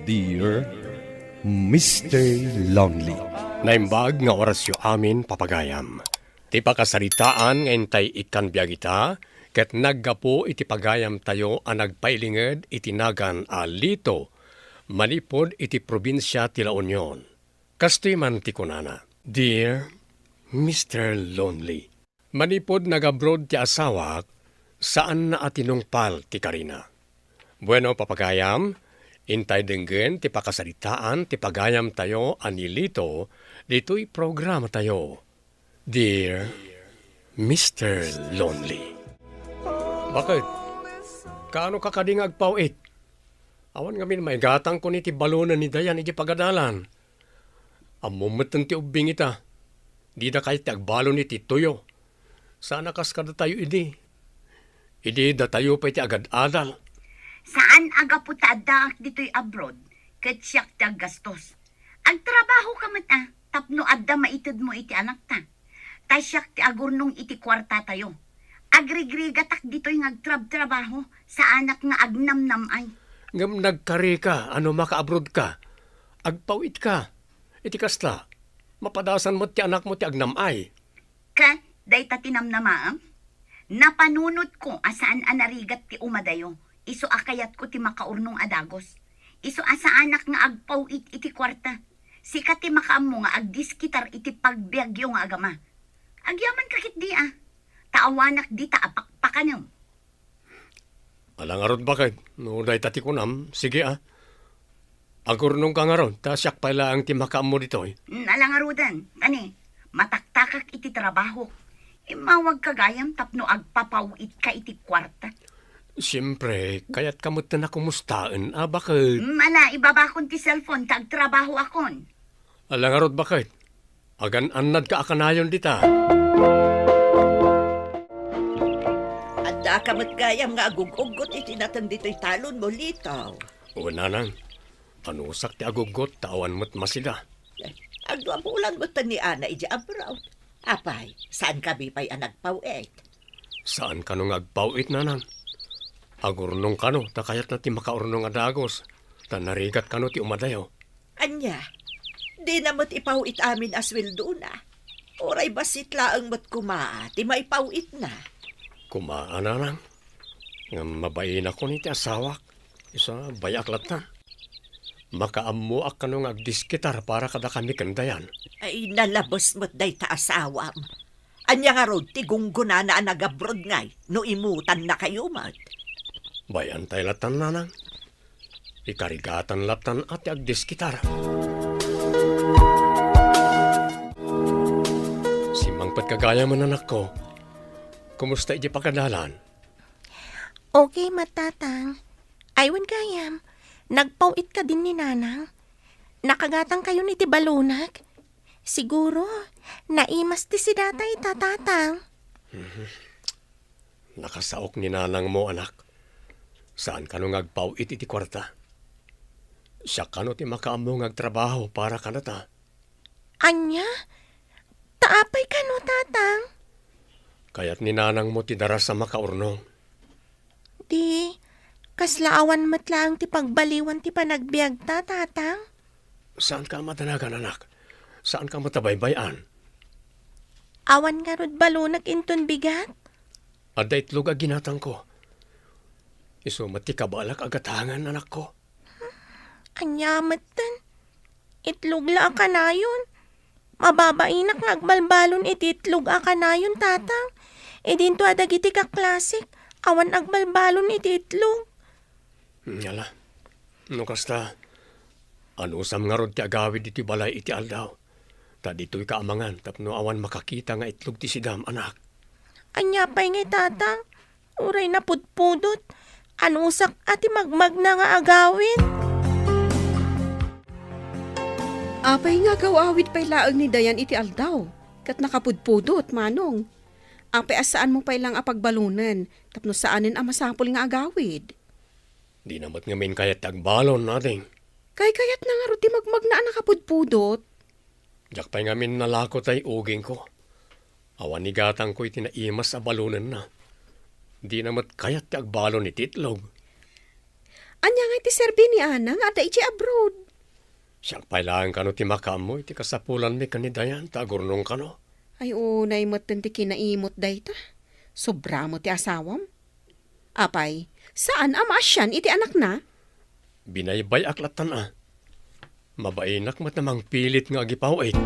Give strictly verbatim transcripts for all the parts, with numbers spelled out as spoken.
Dear Mister Lonely. Naimbag nga orasyo amin, papagayam. Ti pakasaritaan nga intay ikkan biag ita, ket naggapu iti pagayamtayo a nagpailinged iti nagan a Lito, manipud iti probinsia ti La Union. Kastoy man ti kunana, "Dear Mister Lonely, manipud nag-abroad ti asawak, saanna a tinungpal ti karina." Bueno, papagayam, intay denggen ti pakasaritaan ti pagayamtayo a ni Lito ditoy programatayo, Dear Mister Lonely. Bakit? Kaano ka kadi nga agpaw-it? Awan ngamin maigatangko ni ti balonen ni Dayan iti pagadalan. Ammom metten ti ubbing ita. Dida kayat ti agbalon iti tuyo. Sana kas kadatayo idi. Idi datayo pay ti agad-adal. Saan a gapu ta addaak ditoy abroad, ket siak ti aggastos. Agtrabahoka met a, tapno adda maitedmo iti anakta. Ta siak ti agurnong iti kuartatayo. Agrigrigatak ditoy nga agtrabtrabaho, saanak nga agnamnam-ay. Ngem nagkarika a no makaabroad ka, agpaw-it ka. Iti kasta, mapadasan met ti anakmo ti agnam-ay. Ket dayta ti namnamaem? Napanunotko a saan a narigat ti umadayo, isu a kayatko ti makaurnong a dagus. Isu a saanak nga agpaw-it iti kuarta. Sika ti makaammo nga agdiskitar iti pagbiagyo nga agama. Agyamanka ketdi a, ta awanak dita a pakpakanem. Ala ngarud, baket, no dayta ti kunam, sige a. Agurnongka ngarud, ta siak pay laeng ti makaammo ditoy. Mm, ala ngaruden, kani, mataktakak iti trabahok. Immawagka gayam tapno agpapaw-itka iti kuarta. Siempre, kayatka metten a kumustaen a, baket. Mm, ala, ibabakon ti cellphone ta agtrabahoakon. Ala ngarud, baket. Agan-annadka a kanayon dita. Addaka met gayam nga agug-uggot iti nateng ditoy talonmo, Lito. Wen, nanang. Anusak ti aguggot ta awan met masida. Agdua bulan met ni Ana iti abroad. Apay, saan kami pay a nagpaw-it? Saan kano nga agpaw-it, nanang? Agurnong kano, ta kayatna ti makaurnong a dagus, ta narigat kano ti umadayo. Ania, dina met ipaw-it amin a sueldona. Uray bassit laeng met koma ti maipaw-itna. Koma a, nanang. Ngem mabainakon iti asawak. Isu a, bay-ak latta. Makaammoak kano nga agdiskitar para kadakami ken Dayan. Ay, nalabes met dayta asawam. Ania ngarud ti gunggonana a nagabroad ngay no imutannakayo met? Bay-antay lattan, nanang. Ikarigatan lattan a ti agdiskitar. Simmangpetka gayam, anakko. Kumusta iti pagadalan? Okay met, Tatang. Ay, wen gayam, nagpaw-it kadin ni Nanang? Nakagatangkayon iti balonek? Siguro, naimas ti sidata ita, Tatang. Mhm. Nakasaok ni nanangmo, anak. Saan kano nga agpaw-it iti kuarta? Siak kano ti makaammo nga agtrabaho para kanata. Ania? Ta apay kano, Tatang? Kayat ni nanangmo ti daras a makaurnong. Di, kasla awan met laeng ti pagbaliwan ti panagbiagta, Tatang? Saanka a madanagan, anak. Saanka met a baybay-an. Awan ngarud balonek inton bigat? Adda itlog a ginatangko. Isu met ti kabaelak a gatangen, anakko. Ania metten? Itlog la a kanayon. Mababainak nga agbalbalon iti itlog a kanayon, Tatang. Idinto a dagiti kaklasik, awan agbalbalon iti itlog. Ala, no kasta, anusam ngarud ti agawid iti balay iti aldaw? Ta ditoyka a mangan tapno awan makakita nga itlog ti sidam, anak. Ania pay ngay, Tatang? Uray napudpudot. Anusak a ti magmagna nga agawid. Apay nga agaw-awid pay laeng ni Dayan iti aldaw, ket nakapudpudot, Manong? Apay a saanmo pay laeng a pagbalonen tapno saanen a masapul nga agawid? Dina met ngamin kayat ti agbalon, ading. Kaykayatna ngarud ti magmagna a nakapudpudot? Diak pay ngamin nalako tay ugingko. Awan igatangko iti naimas a balonenna. Dina met kayat ti agbalon iti itlog. Ania ngay ti serbi ni Ana nga adda idiay abroad? Siak pay laeng kano ti makaammo iti kasapulanmi ken ni Dayan ta agurnong kano. Ay, unay metten ti kinaimot dayta. Sobra met ti asawam. Apay, saan a maasian iti anakna? Binaybay-ak lattan a. Mabainak met a mangpilit nga agipaw-it.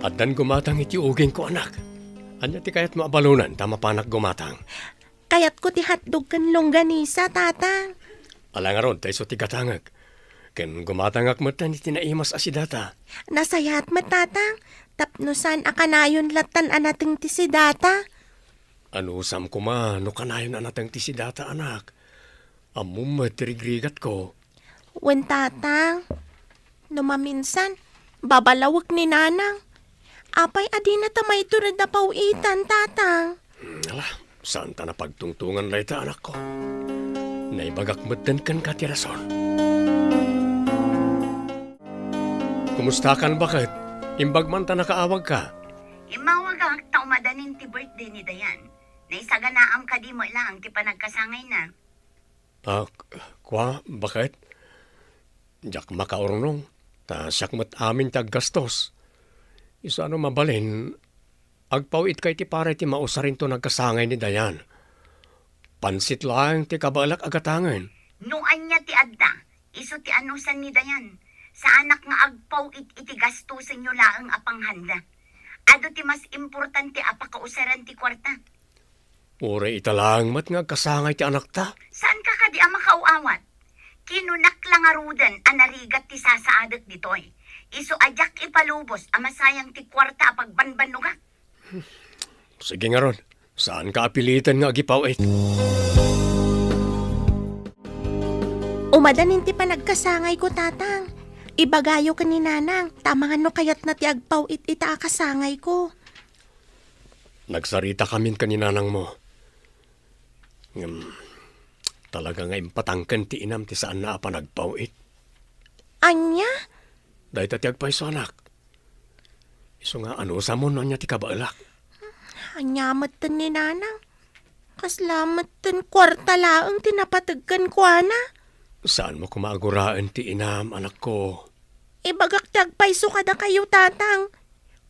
Addan gumatang iti ugingko, anak. Ania ti kayatmo a balonen ta mapanak gumatang? Kayatko ti hotdog ken longganisa, Tatang. Ala ngarud, ta isu ti gatangek. Ken gumatangak met iti naimas a sidata. Nasayaat met, Tatang. Tapno saan a kanayon lattan a nateng ti sidata. Anusam koma no kanayon a nateng ti sidata, anak. Ammom met ti rigrigatko. Wen, Tatang. No maminsan, babalawek ni Nanang. Apay a dinata maitured a paw-itan, Tatang? Hmm, ala, saanta a pagtungtongan dayta, anakko. Naibagak metten kenka ti rason. Kumustakan, baket? Imbag man ta nakaawagka. Immawagak ta umadanin ti birthday ni Dayan. Naisaganaam kadi met laeng ti panagkasangayna? Ah, k-, kwa, baket? Diak makaurnong, ta siak met amin ti aggastos. Isu a no mabalin, agpaw-itka iti para iti mausarinto nagkasangay ni Dayan. Pansit laeng ti kabaelak a gatangen. No ania ti adda, isu ti anusan ni Dayan. Saanak nga agpaw-it iti gastosenyo laeng a panghanda. Adu ti mas importante a pakausaran ti kuarta. Uray ita laeng met nga agkasangay ti anakta. Saanka kadi a makaaw-awat? Kinunak la ngaruden a narigat ti sasaadek ditoy. Isu a diak ipalubos a masayang ti kuarta a pagbanbannogak. Sige ngarud, saanka a piliten nga agipaw-it. Umadanin ti panagkasangayko, Tatang. Ibagayo ken ni Nanang, ta amangan no kayatna ti agpaw-it ita a kasangayko. Nagsaritakamin ken ni nanangmo. Ngem, talaga nga impatangken ti inam ti saanna a panagpaw-it. Ania? Dayta ti agpayso, anak. Isu nga, anusamon no ania ti kabaelak? Ania metten ni nanang? Kasla metten kuarta laeng ti napateg kenkuana. Saanmo koma a guraen ti inam, anakko. Ibagak ti agpayso kadakayo, Tatang.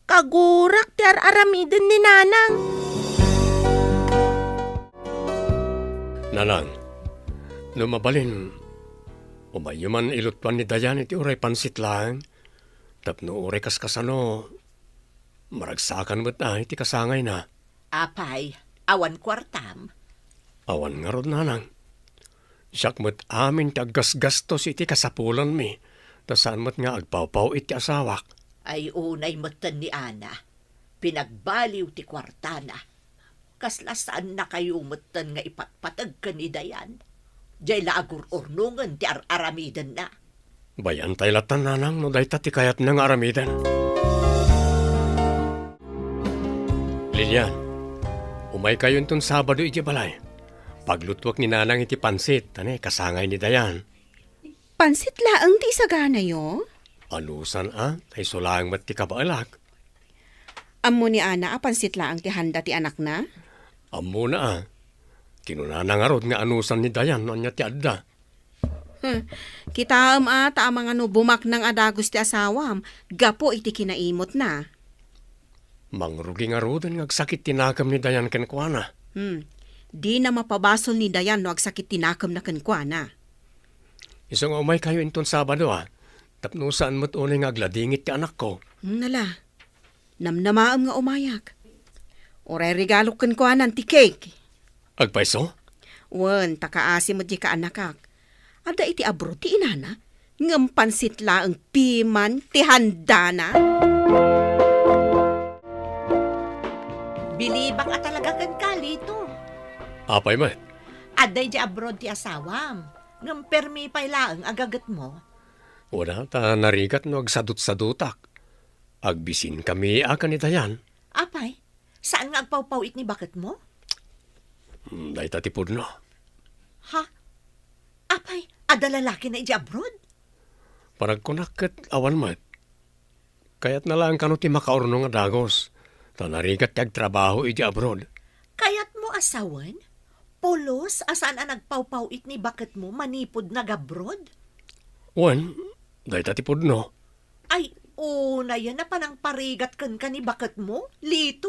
Kagurak ti ar-aramiden ni Nanang. Nanang, no mabalin, umayyo man ilutuan ni Dayan iti uray pansit laeng, tapno uray kaskasano, maragsakan met a iti kasangayna. Apay, awan kuartam? Awan ngarud, Nanang. Siak met amin ti aggasgastos iti kasapulanmi, ta saan met nga agpawpaw-it ti asawak. Ay, unay metten ni Ana. Pinagbaliw ti kuartana. Kasla saannakayo metten nga ipatpateg ken ni Dayan. Diay la agur-urnongen ti ar-aramidenna. Bay-antay lattan, Nanang, no dayta ti kayatna nga aramiden. Lilian, umaykayo inton Sabado idiay balay. Paglutuek ni Nanang iti pansit, ta ne, kasangay ni Dayan. Pansit laeng ti isaganayo? Anusan a, ta isu laeng met ti kabaelak. Ammo ni Ana a pansit laeng ti handa ti anakna? Ammona a. Kinunana ngarud nga anusan ni Dayan no ania ti adda. Hmm, kitaem a, ta amangan no bumaknang a dagus ti asawam gapu iti kinaimutna. Mangrugi ngaruden nga agsakit ti nakem ni Dayan kenkuana. Hmm, dina mapabasol ni Dayan no agsakit ti nakemna kenkuana. Isu nga umaykayo inton Sabado a, tapno saan met unay nga agladingit ti anakko. Hmm, nala. Namnamaem nga umayak. Uray regalok kenkuanan ti cake. Agpayso? Wen, ta kaasi met diay kaanakak. Adda iti abroad ti inana, ngem pansit laeng piman ti handana. Bilibak a talaga kenka, Lito. Apay met? Adda idiay abroad ti asawam, ngem permi pay laeng a gagetmo. Wen a, ta narigat no agsadutsadutak. Agbisinkami a ken ni Dayan. Apay, saan nga agpawpaw-it ni baketmo? Hmm, dayta ti pudno. Ha? Apay, adda lalakina idiay abroad? Panagkunak ket awan met. Kayatna laeng kano ti makaurnong a dagus, ta narigat ti agtrabaho idiay abroad. Kayatmo A sawen? Pulos a saan a nagpawpaw-it ni baketmo manipud nag-abroad? Wen, dayta ti pudno. Ay, unayen a panangparigat kenka ni baketmo, Lito?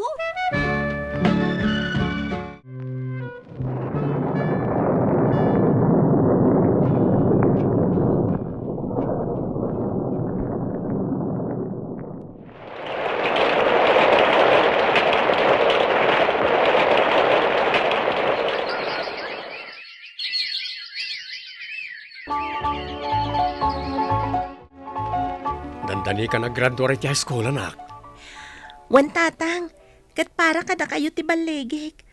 Dandani ka naggraduar iti high school, anak. Wen, Tatang, ket para kadakayo ti balligik.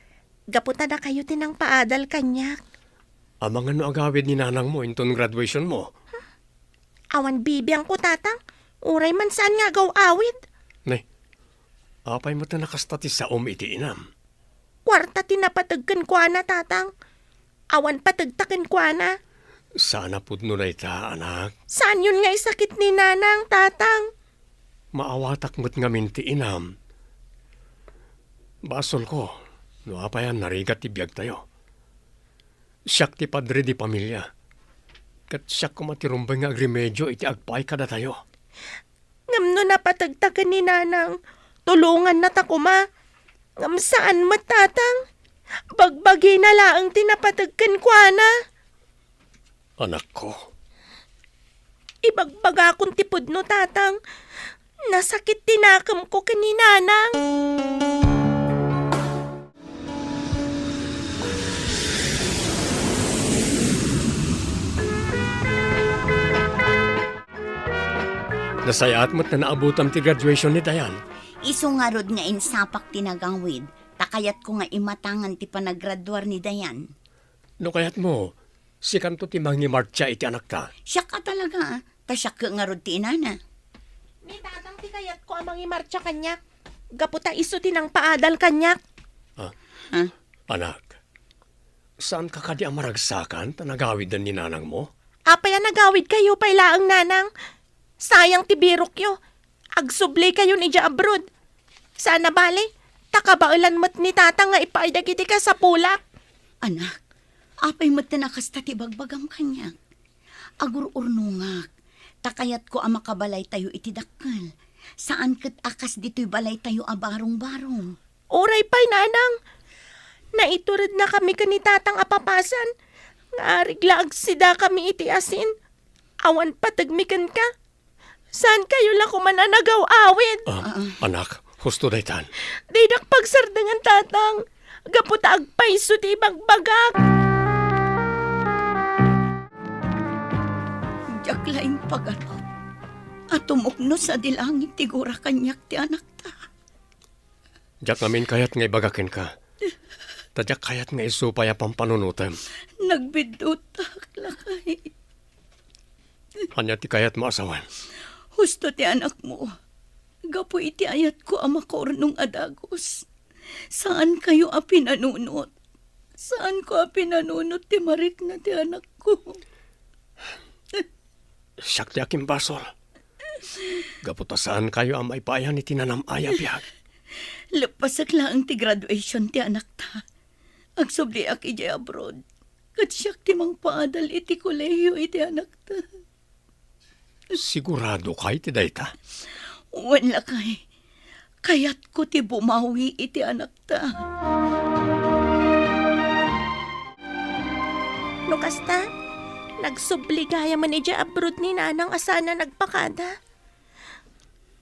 Gapu ta dakayo ti nangpaadal kaniak. Amangan no agawid ni nanangmo inton graduation mo. Awan bibiangko, Tatang. Uray man saan nga agaw-awid. Ne, apay met a nakasta ti saom iti inam? Kuarta ti napateg kenkuana, Tatang. Awan pategta kenkuana. Saan a pudno dayta, anak. Saanyon nga isakit ni Nanang, Tatang. Maawatak met ngamin ti inam. Basolko, no apay a narigat ti biagtayo. Siak ti padre di pamilia. Ket siak koma ti rumbeng nga agremedio iti agpaay kadatayo. Ngem no napategta ken ni Nanang, tulongannata koma. Ngem saan met, Tatang. Bagbagina laeng ti napateg kenkuana. Anakko. Ibagbagakon ti pudno, Tatang. Nasakit ti nakemko ken ni Nanang. Nasayaat met a naabutam ti graduation ni Dayan. Isu ngarud nga insapak ti nagawid, ta kayatko nga imatangan ti panagraduar ni Dayan. No kayatmo, sikanto ti mangimartsa iti anakta. Siak a talaga, ta siak ngarud ti inana. Ni Tatang ti kayatko a mangimartsa kaniak, gapu ta isu ti nangpaadal kaniak. Ah. Ha? Anak, saanka kadi a maragsakan ta nagawiden ni nanangmo? Apay a nagawidkayo pay laeng, Nanang? Sayang ti birokyo. Agsublikayon idiay abroad. Saan a bale, ta kabaelan met ni Tatang nga ipaay dagiti kasapulak. Anak, apay met a kasta ti bagbagam kaniak? Agur-urnongak, ta kayatko a makabalaytayo iti dakkel. Saan ket a kas ditoy balaytayo a barong-barong. Uray pay, Nanang. Naiturednakami ken ni Tatang a papasan, nga arig la agsidakami iti asin. Awan pategmi kenka. Saankayo la koman a nagaw-awid. Ah, ah, anak, husto daytan. Dinak pagsardengen, Tatang. Gapu ta agpayso ti ibagbagak. Diak la impagarup a tumukno sadi langit ti gura kaniak ti anakta. Diak ngamin kayat nga ibaga kenka. Ta diak kayat nga isu pay a pampanunotem. Nagbiddutak, lakay. Ania ti kayatmo a sawen? Husto ti anakmo. Gapu iti ayatko a makaurnong a dagus, saankayo a pinanunot. Saanko a pinanunot ti marikna ti anakko. Siak ti akimbasol. Gapu ta saankayo a maipaayan iti nanam-ay a biag. Leppasek laeng ti graduation ti anakta. Agsubliak idiay abroad. Ket siak ti mangpaadal iti kolehio iti anakta. Sigurado kay ti dayta? Wen, lakay. Kayatko ti bumawi iti anakta. No kasta, nagsubli gayam idiay abroad ni Nanang a saan a nagpakada.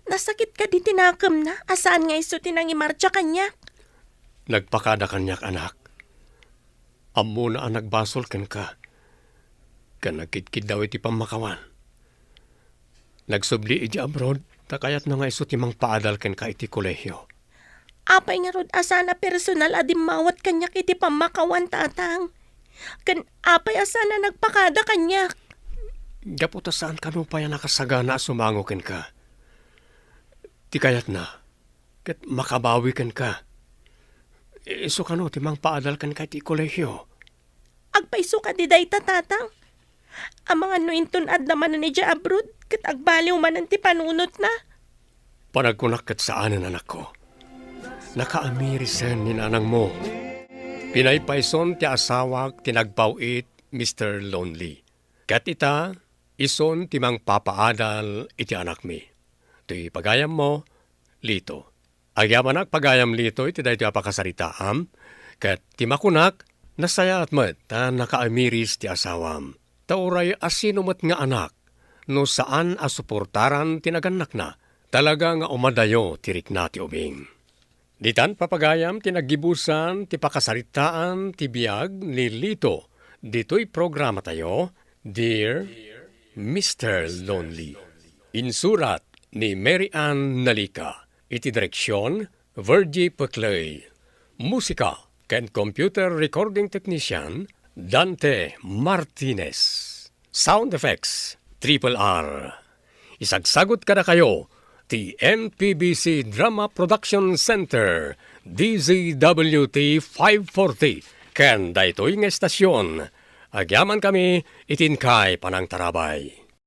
Nasakit kadi ti nakemna a saan nga isu ti nangimartsa kaniak? Nagpakada kaniak, anak. Ammona a nagbasol kenka, ken nagkitkiddaw iti pammakawan. Nagsubli idiay abroad, ta kayatna nga isu ti mangpaadal kenka iti kolehio. Apay ngarud a saan a personal a dimmawat kaniak iti pammakawan, Tatang? Ken apay a saan a nagpakada kaniak? Gapu ta saan kano pay a nakasagana a sumango kenka. Ti kayatna, ket makabawi kenka. Isu kano ti mangpaadal kenka iti kolehio? Agpayso kadi dayta, Tatang? Amangan no inton adda manen idiay abroad, ket agbaliw manen ti panunotna? Panagkunak ket saanen, anakko. Nakaamiri sen ni nanangmo. Pinaypayson ti asawak ti nagpaw-it, Mister Lonely. Ket ita, isun ti mangpapaadal iti anakmi. Toy pagayammo, Lito. Agyamanak pagayam Lito iti daytoy a pakasaritaam, ket ti makunak, nasayaat met ta nakaamiris ti asawam. Ta uray asino met nga anak, no saan a suportaran ti nagannakna, talaga nga umadayo ti rikna ti ubing. Ditan papagayam ti naggibusan ti pakasaritaan ti biag ni Lito ditoy programatayo, Dear Mister Lonely. Insurat ni Mary Ann Nalica. Iti direksion, Virgie Peclay. Musika ken computer recording technician, Dante Martinez. Sound effects, Triple R. Isagsagut kadakayo ti N P B C Drama Production Center, D Z W T five forty, ken daytoy nga estasion. Agyamankami iti inkay panangtarabay.